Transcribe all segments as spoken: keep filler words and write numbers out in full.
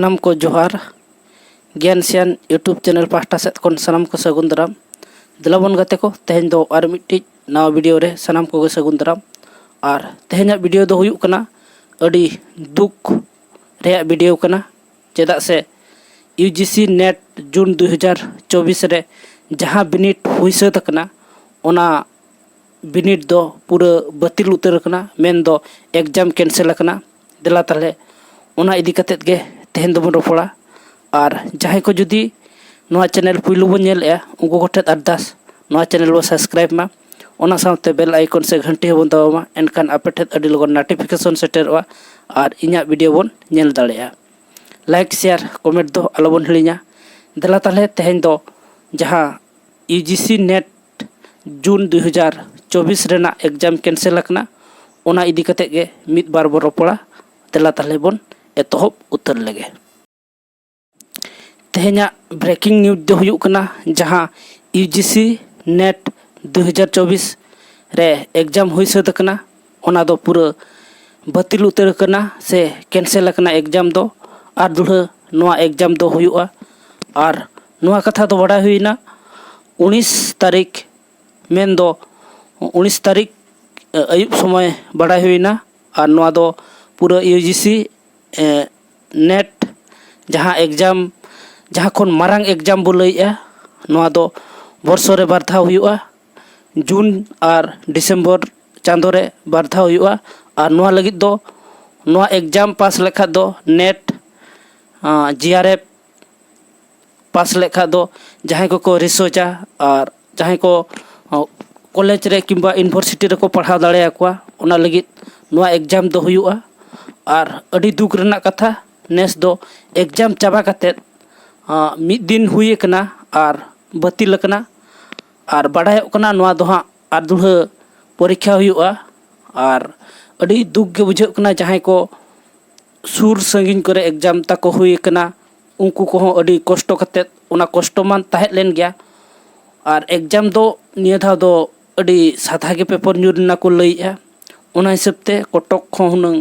ᱥᱟᱱᱟᱢ ᱠᱚ ᱡᱚᱦᱟᱨ᱾ ᱜᱮᱭᱟᱱ ᱥᱮᱭᱟᱱ YouTube ᱪᱮᱱᱮᱞ ᱯᱟᱦᱴᱟ ᱥᱮᱫ ᱠᱷᱚᱱ ᱥᱟᱱᱟᱢ ᱠᱚ ᱥᱟᱹᱜᱩᱱ ᱫᱟᱨᱟᱢ᱾ ᱫᱮᱞᱟ ᱵᱚᱱ ᱜᱟᱛᱮ ᱠᱚ, ᱛᱮᱦᱮᱧ ᱫᱚ ᱟᱨ ᱢᱤᱫᱴᱤᱡ ᱱᱟᱣᱟ ᱵᱷᱤᱰᱤᱭᱳ ᱨᱮ ᱥᱟᱱᱟᱢ ᱠᱚᱜᱮ ᱥᱟᱹᱜᱩᱱ ᱫᱟᱨᱟᱢ᱾ ᱟᱨ ᱛᱮᱦᱮᱧᱟᱜ ᱵᱷᱤᱰᱤᱭᱳ ᱫᱚ ᱦᱩᱭᱩᱜ ᱠᱟᱱᱟ, ᱟᱹᱰᱤ ᱫᱩᱠ ᱨᱮᱭᱟᱜ ᱵᱷᱤᱰᱤᱭᱳ ᱠᱟᱱᱟ᱾ ᱪᱮᱫᱟᱜ ᱥᱮ U G C NET June ᱫᱩ ᱦᱟᱡᱟᱨ ᱪᱚᱵᱵᱤᱥ ᱨᱮ ᱡᱟᱦᱟᱸ ᱵᱤᱱᱤᱰ ᱦᱩᱭ ᱥᱟᱹᱛ ᱟᱠᱟᱱᱟ, ᱚᱱᱟ ᱵᱤᱱᱤᱰ ᱫᱚ ᱯᱩᱨᱟᱹ ᱵᱟᱹᱛᱤᱞ ᱩᱛᱟᱹᱨ ᱟᱠᱟᱱᱟ, ᱢᱮᱱᱫᱚ ᱮᱠᱡᱟᱢ ᱠᱮᱱᱥᱮᱞ ᱟᱠᱟᱱᱟ᱾ ᱫᱮᱞᱟ ᱛᱟᱦᱞᱮ ᱚᱱᱟ ᱤᱫᱤ ᱠᱟᱛᱮᱫ ᱜᱮ ᱛᱮᱦᱮᱧ ᱫᱚᱵᱚᱱ ᱨᱚᱯᱚᱲᱟ᱾ ᱟᱨ ᱡᱟᱦᱟᱸᱭ ᱠᱚ ᱡᱩᱫᱤ ᱱᱚᱣᱟ ᱪᱮᱱᱮᱞ ᱯᱩᱭᱞᱩ ᱵᱚᱱ ᱧᱮᱞᱮᱜᱼᱟ, ᱩᱱᱠᱩ ᱠᱚᱴᱷᱮᱱ ᱟᱨᱫᱟᱥ, ᱱᱚᱣᱟ ᱪᱮᱱᱮᱞ ᱵᱚᱱ ᱥᱟᱵᱥᱠᱨᱟᱭᱤᱵᱽ ᱢᱟ, ᱚᱱᱟ ᱥᱟᱶᱛᱮ ᱵᱮᱞ ᱟᱭᱠᱚᱱ ᱥᱮ ᱜᱷᱟᱱᱴᱤ ᱦᱚᱸᱵᱚᱱ ᱫᱟᱵᱟᱣ ᱢᱟ, ᱮᱱᱠᱷᱟᱱ ᱟᱯᱮ ᱴᱷᱮᱱ ᱟᱹᱰᱤ ᱞᱚᱜᱚᱱ ᱱᱳᱴᱤᱯᱷᱤᱠᱮᱥᱚᱱ ᱥᱮᱴᱮᱨᱚᱜᱼᱟ ᱟᱨ ᱤᱧᱟᱹᱜ ᱵᱷᱤᱰᱤᱭᱳ ᱵᱚᱱ ᱧᱮᱞ ᱫᱟᱲᱮᱭᱟᱜᱼᱟ᱾ ᱞᱟᱭᱤᱠ, ᱥᱮᱭᱟᱨ, ᱠᱚᱢᱮᱱᱴ ᱫᱚ ᱟᱞᱚᱵᱚᱱ ᱦᱤᱲᱤᱧᱟ᱾ ᱫᱮᱞᱟ ᱛᱟᱦᱞᱮ ᱛᱮᱦᱮᱧ ᱫᱚ ᱡᱟᱦᱟᱸ U G C NET June ᱫᱩ ᱦᱟᱡᱟᱨ ᱪᱚᱵᱵᱤᱥ ᱨᱮᱱᱟᱜ ᱮᱠᱡᱟᱢ ᱠᱮᱱᱥᱮᱞ ᱟᱠᱟᱱᱟ, ᱚᱱᱟ ᱤᱫᱤ ᱠᱟᱛᱮᱫ ᱜᱮ ᱢᱤᱫ ᱵᱟᱨ ᱵᱚᱱ ᱨᱚᱯᱚᱲᱟ᱾ ᱫᱮᱞᱟ ᱛᱟᱦᱞᱮ ᱵᱚᱱ ᱮᱛᱚᱦᱚᱵ ᱩᱛᱟᱹᱨ ᱞᱮᱜᱮ᱾ ᱛᱮᱦᱮᱧᱟᱜ ᱵᱨᱮᱠᱤᱝ ᱱᱤᱭᱩᱡᱽ ᱫᱚ ᱦᱩᱭᱩᱜ ᱠᱟᱱᱟ, ᱡᱟᱦᱟᱸ ᱤᱭᱩ ᱡᱤ ᱥᱤ ᱱᱮᱴ ᱫᱩ ᱦᱟᱡᱟᱨ ᱪᱚᱵᱵᱤᱥ ᱨᱮ ᱮᱠᱡᱟᱢ ᱦᱩᱭ ᱥᱟᱹᱛ ᱟᱠᱟᱱᱟ, ᱚᱱᱟ ᱫᱚ ᱯᱩᱨᱟᱹ ᱵᱟᱹᱛᱤᱞ ᱩᱛᱟᱹᱨ ᱟᱠᱟᱱᱟ ᱥᱮ ᱠᱮᱱᱥᱮᱞ ᱟᱠᱟᱱᱟ ᱮᱠᱡᱟᱢ ᱫᱚ᱾ ᱟᱨ ᱫᱩᱲᱦᱟᱹ ᱱᱚᱣᱟ ᱮᱠᱡᱟᱢ ᱫᱚ ᱦᱩᱭᱩᱜᱼᱟ᱾ ᱟᱨ ᱱᱚᱣᱟ ᱠᱟᱛᱷᱟ ᱫᱚ ᱵᱟᱲᱟᱭ ᱦᱩᱭᱱᱟ ᱩᱱᱤᱥ ᱛᱟᱹᱨᱤᱠᱷ, ᱢᱮᱱᱫᱚ ᱩᱱᱤᱥ ᱛᱟᱹᱨᱤᱠᱷ ᱟᱹᱭᱩᱵ ᱥᱚᱢᱚᱭ ᱵᱟᱲᱟᱭ ᱦᱩᱭᱱᱟ᱾ ᱟᱨ ᱱᱚᱣᱟ ᱫᱚ ᱯᱩᱨᱟᱹ ᱤᱭᱩ ᱡᱤ ᱥᱤ ᱱᱮᱴ, ᱡᱟᱦᱟᱸ ᱮᱠᱡᱟᱢ, ᱡᱟᱦᱟᱸ ᱠᱷᱚᱱ ᱢᱟᱨᱟᱝ ᱮᱠᱡᱟᱢ ᱵᱚ ᱞᱟᱹᱭᱮᱜᱼᱟ, ᱱᱚᱣᱟ ᱫᱚ ᱵᱚᱨᱥᱚ ᱨᱮ ᱵᱟᱨ ᱫᱷᱟᱣ ᱦᱩᱭᱩᱜᱼᱟ᱾ ᱡᱩᱱ ᱟᱨ ᱰᱤᱥᱮᱢᱵᱚᱨ ᱪᱟᱸᱫᱳ ᱨᱮ ᱵᱟᱨ ᱫᱷᱟᱣ ᱦᱩᱭᱩᱜᱼᱟ᱾ ᱟᱨ ᱱᱚᱣᱟ ᱞᱟᱹᱜᱤᱫ ᱫᱚ, ᱱᱚᱣᱟ ᱮᱠᱡᱟᱢ ᱯᱟᱥ ᱞᱮᱠᱷᱟᱱ ᱫᱚ ᱱᱮᱴ, ᱡᱤ ᱟᱨ ᱮᱯᱷ ᱯᱟᱥ ᱞᱮᱠᱷᱟᱱ ᱫᱚ ᱡᱟᱦᱟᱸᱭ ᱠᱚᱠᱚ ᱨᱤᱥᱟᱨᱪᱟ ᱟᱨ ᱡᱟᱦᱟᱸᱭ ᱠᱚ, ᱚ, ᱠᱚᱞᱮᱡᱽ ᱨᱮ ᱠᱤᱝᱵᱟ ᱤᱭᱩᱱᱤᱵᱷᱟᱨᱥᱤᱴᱤ ᱨᱮᱠᱚ ᱯᱟᱲᱦᱟᱣ ᱫᱟᱲᱮᱭᱟᱠᱚᱣᱟ, ᱚᱱᱟ ᱞᱟᱹᱜᱤᱫ ᱱᱚᱣᱟ ᱮᱠᱡᱟᱢ ᱫᱚ ᱦᱩᱭᱩᱜᱼᱟ᱾ ᱟᱨ ᱟᱹᱰᱤ ᱫᱩᱠ ᱨᱮᱱᱟᱜ ᱠᱟᱛᱷᱟ, ᱱᱮᱥ ᱫᱚ ᱮᱠᱡᱟᱢ ᱪᱟᱵᱟ ᱠᱟᱛᱮᱫ, ᱟ, ᱢᱤᱫ ᱫᱤᱱ ᱦᱩᱭ ᱟᱠᱟᱱᱟ ᱟᱨ ᱵᱟᱹᱛᱤᱞ ᱟᱠᱟᱱᱟ᱾ ᱟᱨ ᱵᱟᱰᱟᱭᱚᱜ ᱠᱟᱱᱟ ᱱᱚᱣᱟ ᱫᱚ ᱦᱟᱸᱜ ᱟᱨ ᱫᱩᱲᱦᱟᱹ ᱯᱚᱨᱤᱠᱠᱷᱟ ᱦᱩᱭᱩᱜᱼᱟ᱾ ᱟᱨ ᱟᱹᱰᱤ ᱫᱩᱠ ᱜᱮ ᱵᱩᱡᱷᱟᱹᱜ ᱠᱟᱱᱟ, ᱡᱟᱦᱟᱸᱭ ᱠᱚ ᱥᱩᱨ ᱥᱟᱺᱜᱤᱧ ᱠᱚᱨᱮ ᱮᱠᱡᱟᱢ ᱛᱟᱠᱚ ᱦᱩᱭ ᱟᱠᱟᱱᱟ, ᱩᱱᱠᱩ ᱠᱚᱦᱚᱸ ᱟᱹᱰᱤ ᱠᱚᱥᱴᱚ ᱠᱟᱛᱮᱫ, ᱚᱱᱟ ᱠᱚᱥᱴᱚ ᱢᱟ ᱛᱟᱦᱮᱸ ᱞᱮᱱ ᱜᱮᱭᱟ᱾ ᱟᱨ ᱮᱠᱡᱟᱢ ᱫᱚ ᱱᱤᱭᱟᱹ ᱫᱷᱟᱣ ᱫᱚ ᱟᱹᱰᱤ ᱥᱟᱫᱷᱟ ᱜᱮ ᱯᱮᱯᱟᱨ ᱧᱩᱨ ᱞᱮᱱᱟ ᱠᱚ ᱞᱟᱹᱭᱮᱜᱼᱟ᱾ ᱚᱱᱟ ᱦᱤᱥᱟᱹᱵ ᱛᱮ ᱠᱚᱴᱚᱠ ᱦᱚᱸ ᱦᱩᱱᱟᱹᱝ,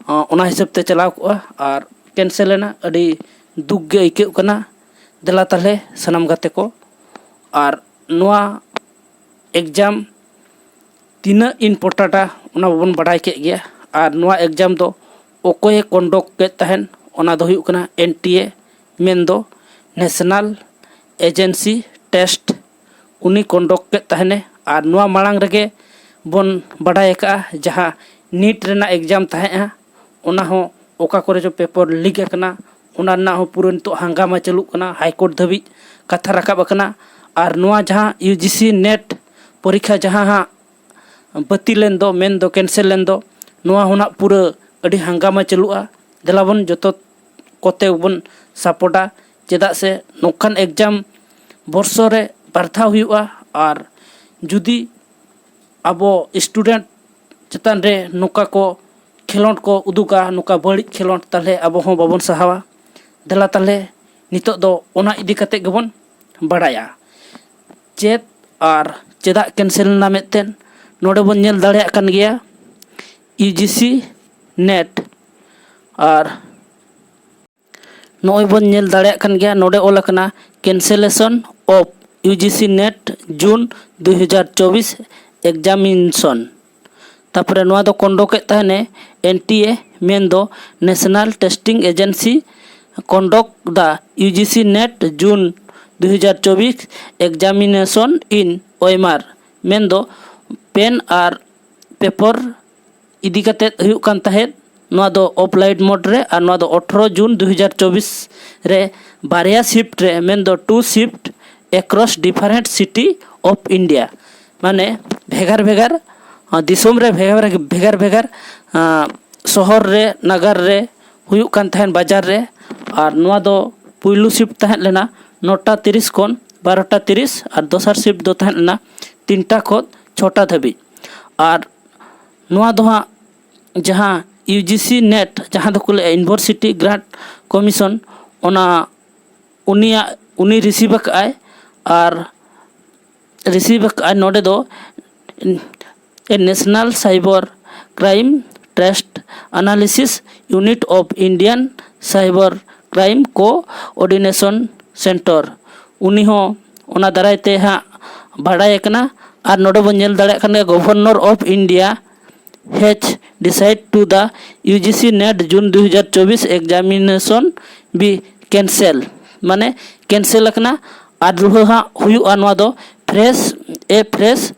ᱟ, ᱚᱱᱟ ᱦᱤᱥᱟᱹᱵ ᱛᱮ ᱪᱟᱞᱟᱣ ᱠᱚᱜᱼᱟ᱾ ᱟᱨ ᱠᱮᱱᱥᱮᱞ ᱮᱱᱟ᱾ ᱟᱹᱰᱤ ᱫᱩᱠ ᱜᱮ ᱟᱹᱭᱠᱟᱹᱜ ᱠᱟᱱᱟ᱾ ᱫᱮᱞᱟ ᱛᱟᱦᱞᱮ ᱥᱟᱱᱟᱢ ᱜᱟᱛᱮ ᱠᱚ, ᱟᱨ ᱱᱚᱣᱟ ᱮᱠᱡᱟᱢ ᱛᱤᱱᱟᱹᱜ ᱤᱢᱯᱚᱨᱴᱮᱱᱴᱟ, ᱚᱱᱟ ᱵᱚᱱ ᱵᱟᱰᱟᱭ ᱠᱮᱫ ᱜᱮᱭᱟ᱾ ᱟᱨ ᱱᱚᱣᱟ ᱮᱠᱡᱟᱢ ᱫᱚ ᱚᱠᱚᱭᱮ ᱠᱚᱱᱰᱚᱠᱴ ᱮᱫ ᱛᱟᱦᱮᱱ, ᱚᱱᱟ ᱫᱚ ᱦᱩᱭᱩᱜ ᱠᱟᱱᱟ ᱮᱱ ᱴᱤ ᱮ, ᱢᱮᱱᱫᱚ ᱱᱮᱥᱱᱟᱞ ᱮᱡᱮᱱᱥᱤ ᱴᱮᱥᱴ, ᱩᱱᱤ ᱠᱚᱱᱰᱚᱠᱴ ᱮᱫ ᱛᱟᱦᱮᱱᱮ᱾ ᱟᱨ ᱱᱚᱣᱟ ᱢᱟᱲᱟᱝ ᱨᱮᱜᱮ ᱵᱚᱱ ᱵᱟᱰᱟᱭ ᱟᱠᱟᱫᱼᱟ, ᱡᱟᱦᱟᱸ ᱱᱤᱴ ᱨᱮᱱᱟᱜ ᱮᱠᱡᱟᱢ ᱛᱟᱦᱮᱸᱜᱼᱟ, ᱚᱱᱟ ᱦᱚᱸ ᱚᱠᱟ ᱠᱚᱨᱮ ᱪᱚ ᱯᱮᱯᱟᱨ ᱞᱤᱠ ᱟᱠᱟᱱᱟ, ᱚᱱᱟ ᱨᱮᱱᱟᱜ ᱦᱚᱸ ᱯᱩᱨᱟᱹ ᱱᱤᱛᱚᱜ ᱦᱟᱝᱜᱟᱢᱟ ᱪᱟᱹᱞᱩᱜ ᱠᱟᱱᱟ, ᱦᱟᱭᱠᱳᱨᱴ ᱫᱷᱟᱹᱵᱤᱡ ᱠᱟᱛᱷᱟ ᱨᱟᱠᱟᱵ ᱟᱠᱟᱱᱟ᱾ ᱟᱨ ᱱᱚᱣᱟ ᱡᱟᱦᱟᱸ ᱤᱭᱩ ᱡᱤ ᱥᱤ ᱱᱮᱴ ᱯᱚᱨᱤᱠᱠᱷᱟ ᱡᱟᱦᱟᱸ ᱦᱟᱸᱜ ᱵᱟᱹᱛᱤᱞ ᱮᱱ ᱫᱚ, ᱢᱮᱱ ᱫᱚ ᱠᱮᱱᱥᱮᱞ ᱮᱱ ᱫᱚ, ᱱᱚᱣᱟ ᱦᱚᱸ ᱱᱟᱜ ᱯᱩᱨᱟᱹ ᱟᱹᱰᱤ ᱦᱟᱝᱜᱟᱢᱟ ᱪᱟᱹᱞᱩᱜᱼᱟ᱾ ᱫᱮᱞᱟ ᱵᱚᱱ ᱡᱚᱛᱚ ᱠᱚᱛᱮ ᱵᱚᱱ ᱥᱟᱯᱳᱨᱴᱟ, ᱪᱮᱫᱟᱜ ᱥᱮ ᱱᱚᱝᱠᱟᱱ ᱮᱠᱡᱟᱢ ᱵᱚᱨᱥᱚ ᱨᱮ ᱵᱟᱨ ᱫᱷᱟᱣ ᱦᱩᱭᱩᱜᱼᱟ᱾ ᱟᱨ ᱡᱩᱫᱤ ᱟᱵᱚ ᱥᱴᱩᱰᱮᱱᱴ ᱪᱮᱛᱟᱱ ᱨᱮ ᱱᱚᱝᱠᱟ ᱠᱚ ᱠᱷᱮᱞᱳᱰ ᱠᱚ ᱩᱫᱩᱜᱟ, ᱱᱚᱝᱠᱟ ᱵᱟᱹᱲᱤᱡ ᱠᱷᱮᱞᱳᱰ, ᱛᱟᱦᱚᱞᱮ ᱟᱵᱚ ᱦᱚᱸ ᱵᱟᱵᱚᱱ ᱥᱟᱦᱟᱣᱟ᱾ ᱫᱮᱞᱟ ᱛᱟᱦᱚᱞᱮ ᱱᱤᱛᱚᱜ ᱫᱚ ᱚᱱᱟ ᱤᱫᱤ ᱠᱟᱛᱮ ᱜᱮᱵᱚᱱ ᱵᱟᱲᱟᱭᱟ, ᱪᱮᱫ ᱟᱨ ᱪᱮᱫᱟᱜ ᱠᱮᱱᱥᱮᱞ ᱮᱱᱟ ᱢᱮᱱᱛᱮ᱾ ᱱᱚᱰᱮ ᱵᱚᱱ ᱧᱮᱞ ᱫᱟᱲᱮᱭᱟᱜ ᱠᱟᱱ ᱜᱮᱭᱟ ᱤᱭᱩ ᱡᱤ ᱥᱤ ᱱᱮᱴ, ᱟᱨ ᱱᱚᱜᱼᱚᱭ ᱵᱚᱱ ᱧᱮᱞ ᱫᱟᱲᱮᱭᱟᱜ ᱠᱟᱱ ᱜᱮᱭᱟ, ᱱᱚᱰᱮ ᱚᱞ ᱟᱠᱟᱱᱟ cancellation of U G C NET June ᱫᱩ ᱦᱟᱡᱟᱨ ᱪᱚᱵᱵᱤᱥ examination᱾ ᱛᱟᱯᱚᱨᱮ ᱱᱚᱣᱟ ᱫᱚ ᱠᱚᱱᱰᱚᱠ ᱮᱫ ᱛᱟᱦᱮᱱᱮ ᱮᱱ ᱴᱤ ᱮ, ᱢᱮᱱᱫᱚ ᱱᱮᱥᱱᱟᱞ ᱴᱮᱥᱴᱤᱝ ᱮᱡᱮᱱᱥᱤ ᱠᱚᱱᱰᱚᱠ ᱫᱟ U G C NET June ᱫᱩ ᱦᱟᱡᱟᱨ ᱪᱚᱵᱵᱤᱥ examination in ᱳᱭᱮᱢᱟᱨ, ᱢᱮᱱᱫᱚ ᱯᱮᱱ ᱟᱨ ᱯᱮᱯᱚᱨ ᱤᱫᱤ ᱠᱟᱛᱮᱫ ᱦᱩᱭᱩᱜ ᱠᱟᱱ ᱛᱟᱦᱮᱸᱫ᱾ ᱱᱚᱣᱟ ᱫᱚ ᱚᱯᱷᱞᱟᱭᱤᱱ ᱢᱳᱰ ᱨᱮ, ᱟᱨ ᱱᱚᱣᱟ ᱫᱚ ᱟᱴᱷᱨᱚ ᱡᱩᱱ ᱫᱩ ᱦᱟᱡᱟᱨ ᱪᱚᱵᱵᱤᱥ ᱨᱮ ᱵᱟᱨᱭᱟ ᱥᱤᱯᱴ ᱨᱮ, ᱢᱮᱱᱫᱚ two shift across different city of India, ᱢᱟᱱᱮ ᱵᱷᱮᱜᱟᱨ ᱵᱷᱮᱜᱟᱨ, ᱟᱸ, ᱫᱤᱥᱚᱢ ᱨᱮ ᱵᱷᱮᱜᱟᱨ ᱵᱷᱮᱜᱟᱨ, ᱵᱷᱮᱜᱟᱨ ᱵᱷᱮᱜᱟᱨ, ᱟᱸ, ᱥᱚᱦᱚᱨ ᱨᱮ, ᱱᱟᱜᱟᱨ ᱨᱮ ᱦᱩᱭᱩᱜ ᱠᱟᱱ ᱛᱟᱦᱮᱸᱫ ᱵᱟᱡᱟᱨ ᱨᱮ᱾ ᱟᱨ ᱱᱚᱣᱟ ᱫᱚ ᱯᱩᱭᱞᱩ ᱥᱤᱯᱴ ᱛᱟᱦᱮᱸ ᱞᱮᱱᱟ ᱱᱚᱴᱟ ᱛᱤᱨᱤᱥ ᱠᱷᱚᱱ ᱵᱟᱨᱚᱴᱟ ᱛᱤᱨᱤᱥ, ᱟᱨ ᱫᱚᱥᱟᱨ ᱥᱤᱯᱴ ᱫᱚ ᱛᱟᱦᱮᱸ ᱞᱮᱱᱟ ᱛᱤᱱᱴᱟ ᱠᱷᱚᱱ ᱪᱷᱚᱴᱟ ᱫᱷᱟᱹᱵᱤᱡ᱾ ᱟᱨ ᱱᱚᱣᱟ ᱫᱚ ᱦᱟᱸᱜ ᱡᱟᱦᱟᱸ ᱤᱭᱩ ᱡᱤ ᱥᱤ ᱱᱮᱴ, ᱡᱟᱦᱟᱸ ᱫᱚᱠᱚ ᱞᱟᱹᱭᱟ University Grant Commission, ᱚᱱᱟ ᱩᱱᱤᱭᱟᱜ, ᱩᱱᱤ ᱨᱤᱥᱤᱵᱷ ᱟᱠᱟᱫᱼᱟᱭ᱾ ᱟᱨ ᱨᱤᱥᱤᱵᱷ ᱟᱠᱟᱫᱼᱟᱭ ᱱᱚᱰᱮ ᱫᱚ national cyber crime trust Analysis Unit of Indian Cyber Crime Coordination Center, ᱩᱱᱤ ᱦᱚᱸ ᱚᱱᱟ ᱫᱟᱨᱟᱭ ᱛᱮ ᱦᱟᱸᱜ ᱵᱟᱲᱟᱭ ᱟᱠᱟᱱᱟ᱾ ᱟᱨ ᱱᱚᱰᱮ ᱵᱚᱱ ᱧᱮᱞ ᱫᱟᱲᱮᱭᱟᱜ ᱠᱟᱱ ᱜᱮᱭᱟ, Governor of India has decide to the U G C NET June ᱫᱩ ᱦᱟᱡᱟᱨ ᱪᱚᱵᱵᱤᱥ examination be cancel, ᱢᱟᱱᱮ ᱠᱮᱱᱥᱮᱞ ᱟᱠᱟᱱᱟ᱾ ᱟᱨ ᱫᱩᱦᱟᱹ ᱦᱟᱸᱜ ᱦᱩᱭᱩᱜᱼᱟ ᱱᱚᱣᱟ ᱫᱚ fresh, a fresh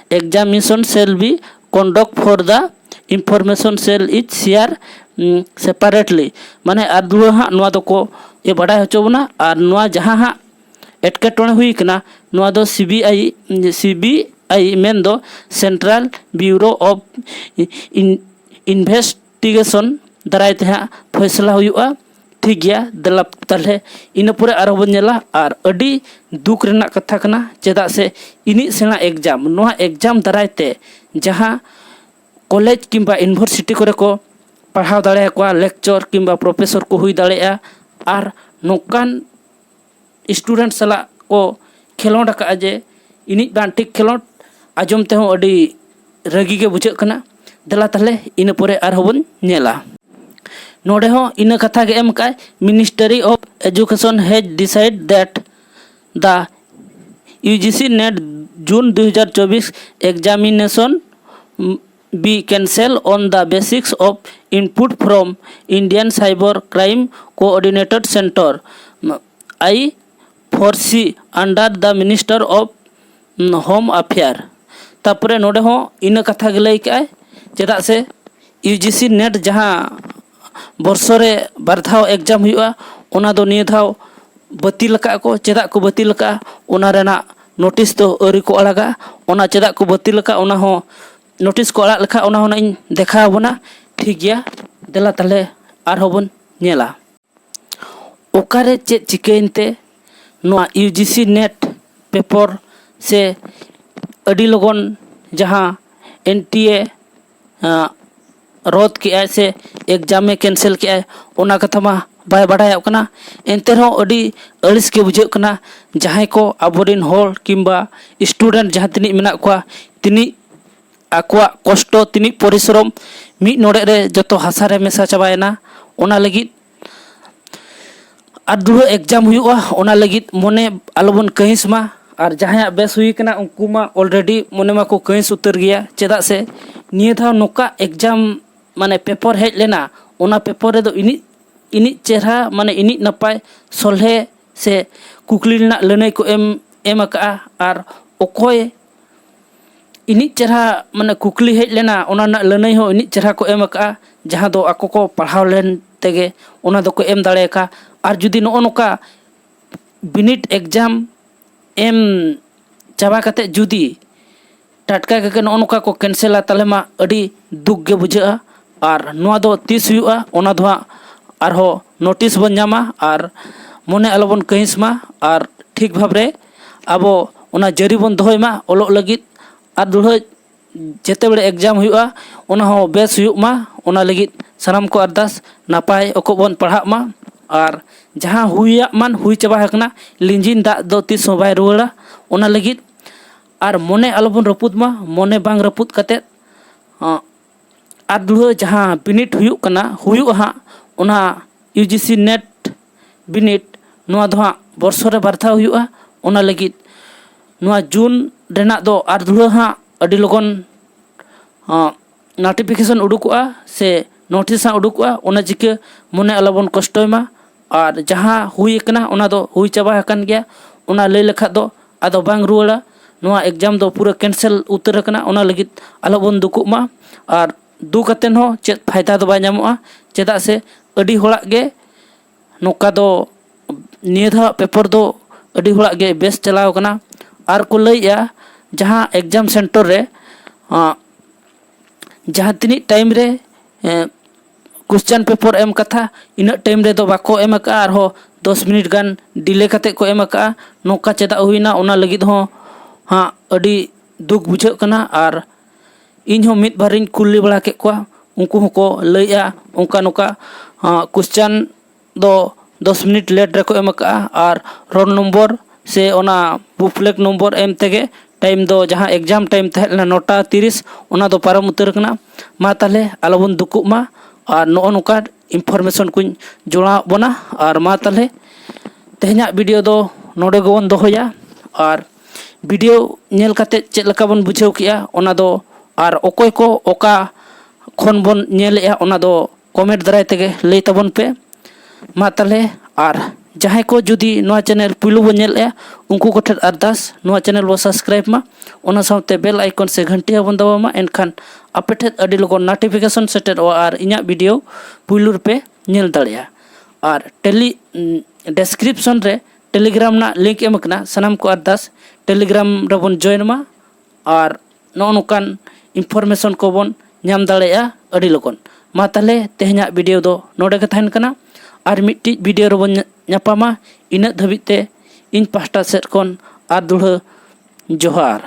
examination shall be conduct for the information shall is share separately, ᱢᱟᱱᱮ ᱟᱨ ᱫᱩᱦᱟᱹ ᱦᱟᱸᱜ ᱱᱚᱣᱟ ᱫᱚᱠᱚ ᱮ ᱵᱟᱰᱟᱭ ᱦᱚᱪᱚ ᱵᱚᱱᱟ᱾ ᱟᱨ ᱱᱚᱣᱟ ᱡᱟᱦᱟᱸ ᱦᱟᱸᱜ ᱮᱴᱠᱮᱴᱚᱬᱮ ᱦᱩᱭ ᱠᱟᱱᱟ, ᱱᱚᱣᱟ ᱫᱚ C B I, C B I ᱢᱮᱱᱫᱚ Central Bureau of In- Investigation ᱫᱟᱨᱟᱭ ᱛᱮ ᱦᱟᱸᱜ ᱯᱷᱚᱭᱥᱞᱟ ᱦᱩᱭᱩᱜᱼᱟ᱾ ᱴᱷᱤᱠ ᱜᱮᱭᱟ, ᱫᱮᱞᱟ ᱛᱟᱦᱞᱮ ᱤᱱᱟᱹ ᱯᱚᱨᱮ ᱟᱨᱦᱚᱸ ᱵᱚᱱ ᱧᱮᱞᱟ᱾ ᱟᱨ ᱟᱹᱰᱤ ᱫᱩᱠ ᱨᱮᱱᱟᱜ ᱠᱟᱛᱷᱟ ᱠᱟᱱᱟ, ᱪᱮᱫᱟᱜ ᱥᱮ ᱤᱱᱤᱡ ᱥᱮᱬᱟ exam, ᱱᱚᱣᱟ exam ᱫᱟᱨᱟᱭ ᱛᱮ ᱡᱟᱦᱟᱸ college ᱠᱤᱝᱵᱟ university ᱠᱚᱨᱮ ᱠᱚ ᱯᱟᱲᱦᱟᱣ ᱫᱟᱲᱮᱭᱟᱠᱚᱣᱟ, lecture ᱠᱤᱝᱵᱟ professor ᱠᱚ ᱦᱩᱭ ᱫᱟᱲᱮᱭᱟᱜᱼᱟ᱾ ᱟᱨ ᱱᱚᱝᱠᱟᱱ student ᱥᱟᱞᱟᱜ ᱠᱚ ᱠᱷᱮᱞᱳᱰ ᱟᱠᱟᱫᱼᱟ ᱡᱮ ᱤᱱᱤᱡ ᱵᱟᱝ ᱴᱷᱤᱠ ᱠᱷᱮᱞᱳᱰ ᱟᱸᱡᱚᱢ ᱛᱮᱦᱚᱸ ᱟᱹᱰᱤ ᱨᱟᱹᱜᱤ ᱜᱮ ᱵᱩᱡᱷᱟᱹᱜ ᱠᱟᱱᱟ᱾ ᱫᱮᱞᱟ ᱛᱟᱦᱞᱮ ᱤᱱᱟᱹ ᱯᱚᱨᱮ ᱟᱨᱦᱚᱸ ᱵᱚᱱ ᱧᱮᱞᱟ᱾ ᱱᱚᱰᱮ ᱦᱚᱸ ᱤᱱᱟᱹ ᱠᱟᱛᱷᱟ ᱜᱮ ᱮᱢ ᱠᱟᱜᱼᱟᱭ, Ministry of Education has decide that the U G C NET June ᱫᱩ ᱦᱟᱡᱟᱨ ᱪᱚᱵᱵᱤᱥ examination be cancel on the basis of input from Indian Cyber Crime Coordinated Center, I foresee under the Minister of Home Affair. ᱛᱟᱨᱯᱚᱨᱮ ᱱᱚᱰᱮ ᱦᱚᱸ ᱤᱱᱟᱹ ᱠᱟᱛᱷᱟ ᱜᱮ ᱞᱟᱹᱭ ᱠᱮᱜᱼᱟᱭ, ᱪᱮᱫᱟᱜ ᱥᱮ U G C NET ᱡᱟᱦᱟᱸ ᱵᱚᱨᱥᱚ ᱨᱮ ᱵᱟᱨ ᱫᱷᱟᱣ exam ᱦᱩᱭᱩᱜᱼᱟ, ᱚᱱᱟ ᱫᱚ ᱱᱤᱭᱟᱹ ᱫᱷᱟᱣ ᱵᱟᱹᱛᱤᱞ ᱟᱠᱟᱫ ᱠᱚ᱾ ᱪᱮᱫᱟᱜ ᱠᱚ ᱵᱟᱹᱛᱤᱞ ᱟᱠᱟᱫᱼᱟ, ᱚᱱᱟ ᱨᱮᱱᱟᱜ notice ᱫᱚ ᱟᱹᱣᱨᱤ ᱠᱚ ᱟᱲᱟᱜᱟ᱾ ᱚᱱᱟ ᱪᱮᱫᱟᱜ ᱠᱚ ᱵᱟᱹᱛᱤᱞ ᱟᱠᱟᱫᱼᱟ, ᱚᱱᱟ ᱦᱚᱸ notice ᱠᱚ ᱟᱲᱟᱜ ᱞᱮᱠᱷᱟᱱ ᱚᱱᱟ ᱦᱚᱸ ᱱᱟᱜ ᱤᱧ ᱫᱮᱠᱷᱟᱣ ᱟᱵᱚᱱᱟ᱾ ᱴᱷᱤᱠ ᱜᱮᱭᱟ, ᱫᱮᱞᱟ ᱛᱟᱦᱞᱮ ᱟᱨᱦᱚᱸ ᱵᱚᱱ ᱧᱮᱞᱟ᱾ ᱚᱠᱟᱨᱮ ᱪᱮᱫ ᱪᱤᱠᱟᱹᱭᱮᱱ ᱛᱮ ᱱᱚᱣᱟ U G C NET paper ᱥᱮ ᱟᱹᱰᱤ ᱞᱚᱜᱚᱱ ᱡᱟᱦᱟᱸ N T A, ᱟᱸ, ᱨᱚᱫ ᱠᱮᱜᱼᱟᱭ ᱥᱮ exam ᱮ cancel ᱠᱮᱜᱼᱟᱭ, ᱚᱱᱟ ᱠᱟᱛᱷᱟ ᱢᱟ ᱵᱟᱭ ᱵᱟᱰᱟᱭᱚᱜ ᱠᱟᱱᱟ᱾ ᱮᱱᱛᱮ ᱨᱮᱦᱚᱸ ᱟᱹᱰᱤ ᱟᱹᱲᱤᱥ ᱜᱮ ᱵᱩᱡᱷᱟᱹᱜ ᱠᱟᱱᱟ᱾ ᱡᱟᱦᱟᱸᱭ ᱠᱚ ᱟᱵᱚᱨᱮᱱ ᱦᱚᱲ ᱠᱤᱝᱵᱟ student ᱡᱟᱦᱟᱸ ᱛᱤᱱᱟᱹᱜ ᱢᱮᱱᱟᱜ ᱠᱚᱣᱟ, ᱛᱤᱱᱟᱹᱜ ᱟᱠᱚᱣᱟᱜ ᱠᱚᱥᱴᱚ, ᱛᱤᱱᱤᱡ ᱯᱚᱨᱤᱥᱨᱚᱢ ᱢᱤᱫ ᱱᱚᱲᱮᱜ ᱨᱮ ᱡᱚᱛᱚ ᱦᱟᱥᱟ ᱨᱮ ᱢᱮᱥᱟ ᱪᱟᱵᱟᱭᱮᱱᱟ᱾ ᱚᱱᱟ ᱞᱟᱹᱜᱤᱫ ᱟᱨ ᱫᱩᱦᱲᱟᱹ ᱮᱠᱡᱟᱢ ᱦᱩᱭᱩᱜᱼᱟ, ᱚᱱᱟ ᱞᱟᱹᱜᱤᱫ ᱢᱚᱱᱮ ᱟᱞᱚᱵᱚᱱ ᱠᱟᱹᱦᱤᱥ ᱢᱟ᱾ ᱟᱨ ᱡᱟᱦᱟᱸᱭᱟᱜ ᱵᱮᱥ ᱦᱩᱭ ᱠᱟᱱᱟ, ᱩᱱᱠᱩ ᱢᱟ already ᱢᱚᱱᱮ ᱢᱟᱠᱚ ᱠᱟᱹᱦᱤᱥ ᱩᱛᱟᱹᱨ ᱜᱮᱭᱟ, ᱪᱮᱫᱟᱜ ᱥᱮ ᱱᱤᱭᱟᱹ ᱫᱷᱟᱣ ᱱᱚᱝᱠᱟ ᱮᱠᱡᱟᱢ ᱢᱟᱱᱮ ᱯᱮᱯᱚᱨ ᱦᱮᱡ ᱞᱮᱱᱟ, ᱚᱱᱟ ᱯᱮᱯᱚᱨ ᱨᱮᱫᱚ ᱤᱱᱤᱡ ᱤᱱᱤᱡ ᱪᱮᱦᱨᱟ, ᱢᱟᱱᱮ ᱤᱱᱤᱡ ᱱᱟᱯᱟᱭ ᱥᱚᱞᱦᱮ ᱥᱮ ᱠᱩᱠᱞᱤ ᱨᱮᱱᱟᱜ ᱞᱟᱹᱱᱟᱹᱭ ᱠᱚ ᱮᱢ ᱮᱢ ᱟᱠᱟᱫᱼᱟ᱾ ᱟᱨ ᱚᱠᱚᱭ ᱤᱱᱤᱡ ᱪᱮᱦᱨᱟ ᱢᱟᱱᱮ ᱠᱩᱠᱞᱤ ᱦᱮᱡ ᱞᱮᱱᱟ, ᱚᱱᱟ ᱨᱮᱱᱟᱜ ᱞᱟᱹᱱᱟᱹᱭ ᱦᱚᱸ ᱤᱱᱤᱡ ᱪᱮᱦᱨᱟ ᱠᱚ ᱮᱢ ᱟᱠᱟᱫᱼᱟ, ᱡᱟᱦᱟᱸ ᱫᱚ ᱟᱠᱚ ᱠᱚ ᱯᱟᱲᱦᱟᱣ ᱞᱮᱱ ᱛᱮᱜᱮ ᱚᱱᱟ ᱫᱚᱠᱚ ᱮᱢ ᱫᱟᱲᱮ ᱟᱠᱟᱫᱼᱟ᱾ ᱟᱨ ᱡᱩᱫᱤ ᱱᱚᱜᱼᱚ ᱱᱚᱝᱠᱟ ᱵᱤᱱᱤᱰ ᱮᱠᱡᱟᱢ ᱮᱢ ᱪᱟᱵᱟ ᱠᱟᱛᱮᱫ ᱡᱩᱫᱤ ᱴᱟᱴᱠᱟ ᱜᱮ ᱱᱚᱜᱼᱚ ᱱᱚᱝᱠᱟ ᱠᱚ ᱠᱮᱱᱥᱮᱞᱟ, ᱛᱟᱦᱚᱞᱮ ᱢᱟ ᱟᱹᱰᱤ ᱫᱩᱠ ᱜᱮ ᱵᱩᱡᱷᱟᱹᱜᱼᱟ᱾ ᱟᱨ ᱱᱚᱣᱟ ᱫᱚ ᱛᱤᱥ ᱦᱩᱭᱩᱜᱼᱟ, ᱚᱱᱟ ᱫᱚ ᱦᱟᱸᱜ ᱟᱨᱦᱚᱸ ᱱᱳᱴᱤᱥ ᱵᱚᱱ ᱧᱟᱢᱟ᱾ ᱟᱨ ᱢᱚᱱᱮ ᱟᱞᱚᱵᱚᱱ ᱠᱟᱹᱦᱤᱥ ᱢᱟ, ᱟᱨ ᱴᱷᱤᱠ ᱵᱷᱟᱵᱽ ᱨᱮ ᱟᱵᱚ ᱚᱱᱟ ᱡᱟᱹᱨᱤ ᱵᱚᱱ ᱫᱚᱦᱚᱭ ᱢᱟ ᱚᱞᱚᱜ ᱞᱟᱹᱜᱤᱫ᱾ ᱟᱨ ᱫᱩᱲᱦᱟᱹ ᱡᱮᱛᱮ ᱵᱮᱲᱮ ᱮᱠᱡᱟᱢ ᱦᱩᱭᱩᱜᱼᱟ, ᱚᱱᱟ ᱦᱚᱸ ᱵᱮᱥ ᱦᱩᱭᱩᱜ ᱢᱟ, ᱚᱱᱟ ᱞᱟᱹᱜᱤᱫ ᱥᱟᱱᱟᱢ ᱠᱚ ᱟᱨᱫᱟᱥ, ᱱᱟᱯᱟᱭ ᱚᱠᱚᱡ ᱵᱚᱱ ᱯᱟᱲᱦᱟᱜ ᱢᱟ᱾ ᱟᱨ ᱡᱟᱦᱟᱸ ᱦᱩᱭᱟᱜ ᱢᱟᱱ ᱦᱩᱭ ᱪᱟᱵᱟ ᱟᱠᱟᱱᱟ, ᱞᱤᱸᱡᱤᱱ ᱫᱟᱜ ᱫᱚ ᱛᱤᱥ ᱦᱚᱸ ᱵᱟᱭ ᱨᱩᱣᱟᱹᱲᱟ, ᱚᱱᱟ ᱞᱟᱹᱜᱤᱫ ᱟᱨ ᱢᱚᱱᱮ ᱟᱞᱚᱵᱚᱱ ᱨᱟᱹᱯᱩᱫ ᱢᱟ᱾ ᱢᱚᱱᱮ ᱵᱟᱝ ᱨᱟᱹᱯᱩᱫ ᱠᱟᱛᱮᱫ, ᱟᱸ, ᱟᱨ ᱫᱩᱲᱦᱟᱹ ᱡᱟᱦᱟᱸ ᱵᱤᱱᱤᱰ ᱦᱩᱭᱩᱜ ᱠᱟᱱᱟ, ᱦᱩᱭᱩᱜᱼᱟ ᱦᱟᱸᱜ, ᱚᱱᱟ ᱭᱩ ᱡᱤ ᱥᱤ ᱱᱮᱴ ᱵᱤᱱᱤᱰ, ᱱᱚᱣᱟ ᱫᱚ ᱦᱟᱸᱜ ᱵᱚᱨᱥᱚ ᱨᱮ ᱵᱟᱨ ᱫᱷᱟᱣ ᱦᱩᱭᱩᱜᱼᱟ᱾ ᱚᱱᱟ ᱞᱟᱹᱜᱤᱫ ᱱᱚᱣᱟ ᱡᱩᱱ ᱨᱮᱱᱟᱜ ᱫᱚ ᱟᱨ ᱫᱩᱲᱦᱟᱹ ᱦᱟᱸᱜ ᱟᱹᱰᱤ ᱞᱚᱜᱚᱱ, ᱟᱸ, ᱱᱳᱴᱤᱯᱷᱤᱠᱮᱥᱚᱱ ᱩᱰᱩᱠᱚᱜᱼᱟ ᱥᱮ ᱱᱳᱴᱤᱥ ᱦᱟᱸᱜ ᱩᱰᱩᱠᱚᱜᱼᱟ᱾ ᱚᱱᱟ ᱪᱤᱠᱟᱹ ᱢᱚᱱᱮ ᱟᱞᱚᱵᱚᱱ ᱠᱚᱥᱴᱚᱭ ᱢᱟ᱾ ᱟᱨ ᱡᱟᱦᱟᱸ ᱦᱩᱭ ᱟᱠᱟᱱᱟ, ᱚᱱᱟ ᱫᱚ ᱦᱩᱭ ᱪᱟᱵᱟ ᱟᱠᱟᱱ ᱜᱮᱭᱟ᱾ ᱚᱱᱟ ᱞᱟᱹᱭ ᱞᱮᱠᱷᱟᱡ ᱫᱚ ᱟᱫᱚ ᱵᱟᱝ ᱨᱩᱣᱟᱹᱲᱟ᱾ ᱱᱚᱣᱟ ᱮᱠᱡᱟᱢ ᱫᱚ ᱯᱩᱨᱟᱹ ᱠᱮᱱᱥᱮᱞ ᱩᱛᱟᱹᱨ ᱟᱠᱟᱱᱟ᱾ ᱚᱱᱟ ᱞᱟᱹᱜᱤᱫ ᱟᱞᱚᱵᱚᱱ ᱫᱩᱠᱩᱜ ᱢᱟ᱾ ᱟᱨ ᱫᱩᱠ ᱠᱟᱛᱮᱱ ᱦᱚᱸ ᱪᱮᱫ ᱯᱷᱟᱭᱫᱟ ᱫᱚ ᱵᱟᱭ ᱧᱟᱢᱚᱜᱼᱟ, ᱪᱮᱫᱟᱜ ᱥᱮ ᱟᱹᱰᱤ ᱦᱚᱲᱟᱜ ᱜᱮ ᱱᱚᱝᱠᱟ ᱫᱚ, ᱱᱤᱭᱟᱹ ᱫᱷᱟᱣ ᱯᱮᱯᱚᱨ ᱫᱚ ᱟᱹᱰᱤ ᱦᱚᱲᱟᱜ ᱜᱮ ᱵᱮᱥ ᱪᱟᱞᱟᱣ ᱠᱟᱱᱟ᱾ ᱟᱨ ᱠᱚ ᱞᱟᱹᱭᱮᱜᱼᱟ, ᱡᱟᱦᱟᱸ ᱮᱠᱡᱟᱢ ᱥᱮᱱᱴᱟᱨ ᱨᱮ, ᱟᱸ, ᱡᱟᱦᱟᱸ ᱛᱤᱱᱟᱹᱜ ᱴᱟᱭᱤᱢ ᱨᱮ, ᱮᱸ, ᱠᱚᱥᱪᱟᱱ ᱯᱮᱯᱚᱨ ᱮᱢ ᱠᱟᱛᱷᱟ, ᱤᱱᱟᱹᱜ ᱴᱟᱭᱤᱢ ᱨᱮᱫᱚ ᱵᱟᱠᱚ ᱮᱢ ᱟᱠᱟᱫᱼᱟ, ᱟᱨᱦᱚᱸ ᱫᱚᱥ ᱢᱤᱱᱤᱴ ᱜᱟᱱ ᱰᱤᱞᱮ ᱠᱟᱛᱮᱫ ᱠᱚ ᱮᱢ ᱟᱠᱟᱫᱼᱟ᱾ ᱱᱚᱝᱠᱟ ᱪᱮᱫᱟᱜ ᱦᱩᱭᱱᱟ, ᱚᱱᱟ ᱞᱟᱹᱜᱤᱫ ᱦᱚᱸ ᱦᱟᱸᱜ ᱟᱹᱰᱤ ᱫᱩᱠ ᱵᱩᱡᱷᱟᱹᱜ ᱠᱟᱱᱟ᱾ ᱟᱨ ᱤᱧ ᱦᱚᱸ ᱢᱤᱫ ᱵᱟᱨᱤᱧ ᱠᱩᱞᱤ ᱵᱟᱲᱟ ᱠᱮᱫ ᱠᱚᱣᱟ, ᱩᱱᱠᱩ ᱦᱚᱸᱠᱚ ᱞᱟᱹᱭᱮᱜᱼᱟ, ᱚᱱᱠᱟ ᱱᱚᱝᱠᱟ, ᱟᱸ, ᱠᱚᱥᱪᱟᱱ ᱫᱚ ᱫᱚᱥ ᱢᱤᱱᱤᱴ ᱞᱮᱴ ᱨᱮᱠᱚ ᱮᱢ ᱟᱠᱟᱫᱼᱟ, ᱟᱨ ᱨᱳᱞ ᱱᱚᱢᱵᱚᱨ ᱥᱮ ᱚᱱᱟ ᱵᱩᱯᱞᱮᱴ ᱱᱚᱢᱵᱚᱨ ᱮᱢ ᱛᱮᱜᱮ ᱴᱟᱭᱤᱢ ᱫᱚ, ᱡᱟᱦᱟᱸ ᱮᱠᱡᱟᱢ ᱴᱟᱭᱤᱢ ᱛᱟᱦᱮᱸ ᱞᱮᱱᱟ ᱱᱚᱴᱟ ᱛᱤᱨᱤᱥ, ᱚᱱᱟ ᱫᱚ ᱯᱟᱨᱚᱢ ᱩᱛᱟᱹᱨ ᱟᱠᱟᱱᱟ᱾ ᱢᱟ ᱛᱟᱦᱚᱞᱮ ᱟᱞᱚᱵᱚᱱ ᱫᱩᱠᱩᱜ ᱢᱟ, ᱟᱨ ᱱᱚᱜᱼᱚ ᱱᱚᱝᱠᱟ ᱤᱱᱯᱷᱚᱨᱢᱮᱥᱚᱱ ᱠᱚᱧ ᱡᱚᱲᱟᱣᱟᱜ ᱵᱚᱱᱟ᱾ ᱟᱨ ᱢᱟ ᱛᱟᱦᱚᱞᱮ ᱛᱮᱦᱮᱧᱟᱜ ᱵᱷᱤᱰᱤᱭᱳ ᱫᱚ ᱱᱚᱰᱮ ᱜᱮᱵᱚᱱ ᱫᱚᱦᱚᱭᱟ᱾ ᱟᱨ ᱵᱷᱤᱰᱤᱭᱳ ᱧᱮᱞ ᱠᱟᱛᱮ ᱪᱮᱫ ᱞᱮᱠᱟ ᱵᱚᱱ ᱵᱩᱡᱷᱟᱹᱣ ᱠᱮᱜᱼᱟ, ᱚᱱᱟ ᱫᱚ, ᱟᱨ ᱚᱠᱚᱭ ᱠᱚ ᱚᱠᱟ ᱠᱷᱚᱱ ᱵᱚᱱ ᱧᱮᱞᱮᱜᱼᱟ, ᱚᱱᱟ ᱫᱚ ᱠᱚᱢᱮᱱᱴ ᱫᱟᱨᱟᱭ ᱛᱮᱜᱮ ᱞᱟᱹᱭ ᱛᱟᱵᱚᱱ ᱯᱮ᱾ ᱢᱟ ᱛᱟᱦᱚᱞᱮ, ᱟᱨ ᱡᱟᱦᱟᱸᱭ ᱠᱚ ᱡᱩᱫᱤ ᱱᱚᱣᱟ ᱪᱮᱱᱮᱞ ᱯᱩᱭᱞᱩ ᱵᱚᱱ ᱧᱮᱞᱮᱜᱼᱟ, ᱩᱱᱠᱩ ᱠᱚᱴᱷᱮᱱ ᱟᱨᱫᱟᱥ, ᱱᱚᱣᱟ ᱪᱮᱱᱮᱞ ᱵᱚ ᱥᱟᱵᱥᱠᱨᱟᱭᱤᱵ ᱢᱟ, ᱚᱱᱟ ᱥᱟᱶᱛᱮ ᱵᱮᱞ ᱟᱭᱠᱚᱱ ᱥᱮ ᱜᱷᱟᱱᱴᱤ ᱦᱚᱸᱵᱚᱱ ᱫᱟᱵᱟᱣ ᱢᱟ, ᱮᱱᱠᱷᱟᱱ ᱟᱯᱮ ᱴᱷᱮᱱ ᱟᱹᱰᱤ ᱞᱚᱜᱚᱱ ᱱᱳᱴᱤᱯᱷᱤᱠᱮᱥᱚᱱ ᱥᱮᱴᱮᱨᱚᱜᱼᱟ ᱟᱨ ᱤᱧᱟᱹᱜ ᱵᱷᱤᱰᱤᱭᱳ ᱯᱩᱭᱞᱩ ᱨᱮᱯᱮ ᱧᱮᱞ ᱫᱟᱲᱮᱭᱟᱜᱼᱟ᱾ ᱟᱨ ᱴᱮᱞᱤ ᱰᱮᱥᱠᱨᱤᱯᱥᱚᱱ ᱨᱮ ᱴᱮᱞᱤᱜᱨᱟᱢ ᱨᱮᱱᱟᱜ ᱞᱤᱝᱠ ᱮᱢ ᱟᱠᱟᱱᱟ, ᱥᱟᱱᱟᱢ ᱠᱚ ᱟᱨᱫᱟᱥ ᱴᱮᱞᱤᱜᱨᱟᱢ ᱨᱮᱵᱚᱱ ᱡᱚᱭᱮᱱ ᱢᱟ᱾ ᱟᱨ ᱱᱚᱜᱼᱚ ᱱᱚᱝᱠᱟᱱ ᱤᱱᱯᱷᱚᱨᱢᱮᱥᱚᱱ ᱠᱚᱵᱚᱱ ᱧᱟᱢ ᱫᱟᱲᱮᱭᱟᱜᱼᱟ ᱟᱹᱰᱤ ᱞᱚᱜᱚᱱ᱾ ᱢᱟ ᱛᱟᱦᱚᱞᱮ ᱛᱮᱦᱮᱧᱟᱜ ᱵᱷᱤᱰᱤᱭᱳ ᱫᱚ ᱱᱚᱰᱮ ᱜᱮ ᱛᱟᱦᱮᱱ ᱠᱟᱱᱟ᱾ ᱟᱨ ᱢᱤᱫᱴᱤᱡ ᱵᱷᱤᱰᱤᱭᱳ ᱨᱮᱵᱚᱱ ᱧᱟ- ᱧᱟᱯᱟᱢᱟ᱾ ᱤᱱᱟᱹᱜ ᱫᱷᱟᱹᱵᱤᱡ ᱛᱮ ᱤᱧ ᱯᱟᱦᱴᱟ ᱥᱮᱫ ᱠᱷᱚᱱ ᱟᱨ ᱫᱩᱲᱦᱟᱹ ᱡᱚᱦᱟᱨ᱾